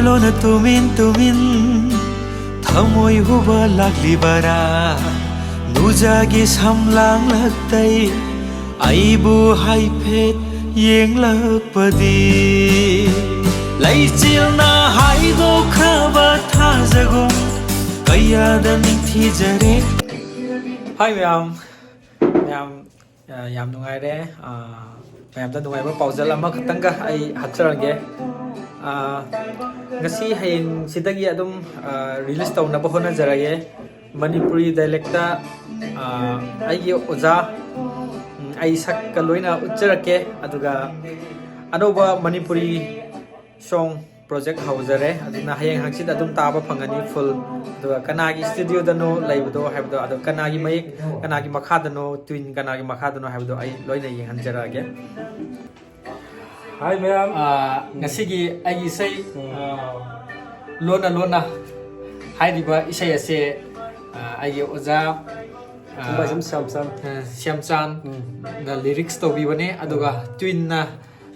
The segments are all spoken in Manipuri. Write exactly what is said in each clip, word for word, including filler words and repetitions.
ꯂꯣꯟꯅ ꯇꯨꯃꯤꯟ ꯇꯨꯃꯤꯟ ꯊꯃꯣꯏ ꯍꯨꯕ ꯂꯥꯛꯂꯤꯕꯔꯥ? ꯅꯨꯖꯥꯒꯤ ꯁꯝꯂꯥꯡꯂꯛꯇꯩ ꯑꯩꯕꯨ ꯍꯥꯏꯐꯦꯠ ꯌꯦꯡꯂꯛꯄꯗꯤ, ꯂꯩꯆꯤꯜꯅ ꯍꯥꯏꯗꯣꯛꯈ꯭ꯔꯕ ꯊꯥꯖꯒꯨꯝ ꯀꯌꯥꯗ ꯅꯤꯡꯊꯤꯖꯔꯦ꯫ ꯍꯥꯏ ꯃꯌꯥꯝ, ꯃꯌꯥꯝ, ꯑ, ꯌꯥꯝ ꯅꯨꯡꯉꯥꯏꯔꯦ꯫ ꯑ, ꯃꯌꯥꯝꯗ ꯅꯨꯡꯉꯥꯏꯕ ꯄꯥꯎꯖꯦꯜ ꯑꯃꯈꯛꯇꯪꯒ ꯑꯩ ꯍꯥꯞꯆꯔꯒꯦ꯫ ꯑ, ꯉꯁꯤ ꯍꯌꯦꯡꯁꯤꯗꯒꯤ ꯑꯗꯨꯝ, ꯑ, release ꯇꯧꯅꯕ ꯍꯣꯠꯅꯖꯔꯒꯦ꯫ ꯃꯅꯤꯄꯨꯔꯤ dialect-ꯇ, ꯑ, ꯑꯩꯒꯤ ꯑꯣꯖꯥ, ꯎꯝ, ꯑꯩ ꯁꯛꯀ ꯂꯣꯏꯅ ꯎꯠꯆꯔꯛꯀꯦ꯫ ꯑꯗꯨꯒ ꯑꯅꯧꯕ ꯃꯅꯤꯄꯨꯔꯤ song project ꯍꯧꯖꯔꯦ꯫ ꯑꯗꯨꯅ ꯍꯌꯦꯡ ꯍꯪꯆꯤꯠ ꯑꯗꯨꯝ ꯇꯥꯕ ꯐꯪꯒꯅꯤ full꯫ ꯑꯗꯨꯒ ꯀꯅꯥꯒꯤ studio-ꯗꯅꯣ ꯂꯩꯕꯗꯣ ꯍꯥꯏꯕꯗꯣ, ꯑꯗꯣ ꯀꯅꯥꯒꯤ ꯃꯌꯦꯛ, ꯀꯅꯥꯒꯤ ꯃꯈꯥꯗꯅꯣ, tune ꯀꯅꯥꯒꯤ ꯃꯈꯥꯗꯅꯣ ꯍꯥꯏꯕꯗꯣ ꯑꯩ ꯂꯣꯏꯅ ꯌꯦꯡꯍꯟꯖꯔꯛꯑꯒꯦ꯫ ꯍꯥꯏ ꯃꯌꯥꯝ꯫ ꯑ, ꯉꯁꯤꯒꯤ ꯑꯩꯒꯤ ꯏꯁꯩ, ꯎꯝ꯫ ꯑ, ꯂꯣꯟꯅ ꯂꯣꯟꯅ ꯍꯥꯏꯔꯤꯕ ꯏꯁꯩ ꯑꯁꯦ, ꯑ, ꯑꯩꯒꯤ ꯑꯣꯖꯥ, ꯑ, ꯊꯨꯝꯕꯥꯏꯖꯝ ꯁ꯭ꯌꯥꯝꯆꯥꯟ꯫ ꯑ, ꯁ꯭ꯌꯥꯝꯆꯥꯟꯅ ꯎꯝ꯫ lyrics ꯇꯧꯕꯤꯕꯅꯦ, ꯑꯗꯨꯒ ꯎꯝ꯫ Tune-ꯅ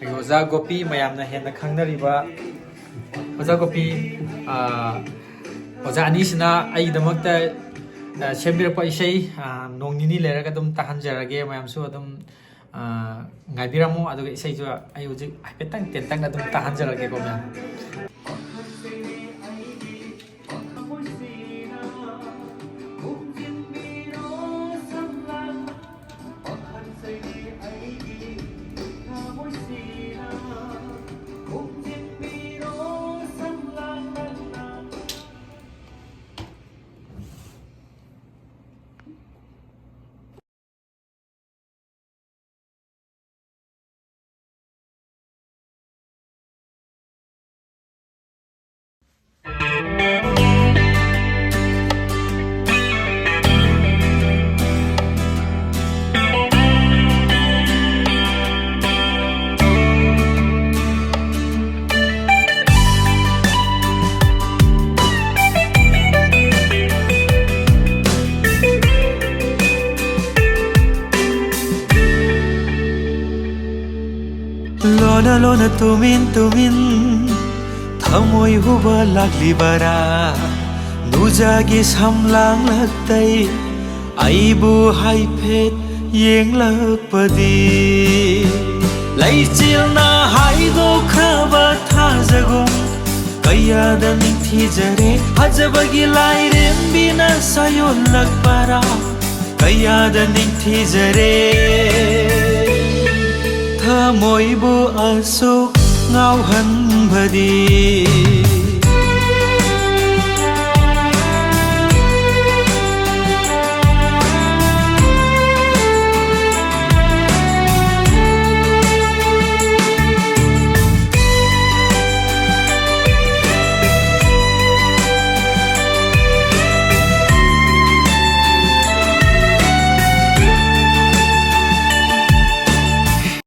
ꯑꯩꯒꯤ ꯑꯣꯖꯥ ꯒꯣꯄꯤ, ꯃꯌꯥꯝꯅ ꯍꯦꯟꯅ ꯈꯪꯅꯔꯤꯕ ꯑꯣꯖꯥ ꯒꯣꯄꯤ, ꯑ, ꯑꯣꯖꯥ ꯑꯅꯤꯁꯤꯅ ꯑꯩꯒꯤꯗꯃꯛꯇ, ꯑ, ꯁꯦꯝꯕꯤꯔꯛꯄ ꯏꯁꯩ, ꯑ, ꯅꯣꯡ ꯅꯤꯅꯤ ꯂꯩꯔꯒ ꯑꯗꯨꯝ ꯇꯥꯍꯟꯖꯔꯒꯦ꯫ ꯃꯌꯥꯝꯁꯨ ꯑꯗꯨꯝ, ꯑ, ꯉꯥꯏꯕꯤꯔꯝꯃꯨ꯫ ꯑꯗꯨꯒ ꯏꯁꯩꯁꯨ ꯑꯩ ꯍꯧꯖꯤꯛ ꯍꯥꯏꯐꯦꯠꯇꯪ ꯇꯦꯟꯇꯛꯅ ꯑꯗꯨꯝ ꯇꯥꯍꯟꯖꯔꯛꯀꯦꯀꯣ ꯃꯌꯥꯝ꯫ ꯂꯣꯟꯅ ꯂꯣꯟꯅ ꯇꯨꯃꯤꯟ ꯇꯨꯃꯤꯟ ꯊꯃꯣꯏ ꯍꯨꯕ ꯂꯥꯛꯂꯤꯕꯔꯥ? ꯅꯨꯖꯥꯒꯤ ꯁꯝꯂꯥꯡꯂꯛꯇꯩ ꯑꯩꯕꯨ ꯍꯥꯏꯐꯦꯠ ꯌꯦꯡꯂꯛꯄꯗꯤ꯫ ꯂꯩꯆꯤꯜꯅ ꯍꯥꯏꯗꯣꯛꯈ꯭ꯔꯕ ꯊꯥꯖꯒꯨꯝ ꯀꯌꯥꯗ ꯅꯤꯡꯊꯤꯖꯔꯦ꯫ ꯐꯖꯕꯒꯤ ꯂꯥꯏꯔꯦꯝꯕꯤꯅ ꯁꯥꯌꯣꯜꯂꯛꯄꯔꯥ? ꯀꯌꯥꯗ ꯅꯤꯡꯊꯤꯖꯔꯦ꯫ ꯊꯃꯣꯏꯕꯨ ꯑꯁꯨꯛ ꯉꯥꯎꯍꯟꯕꯗꯤ꯫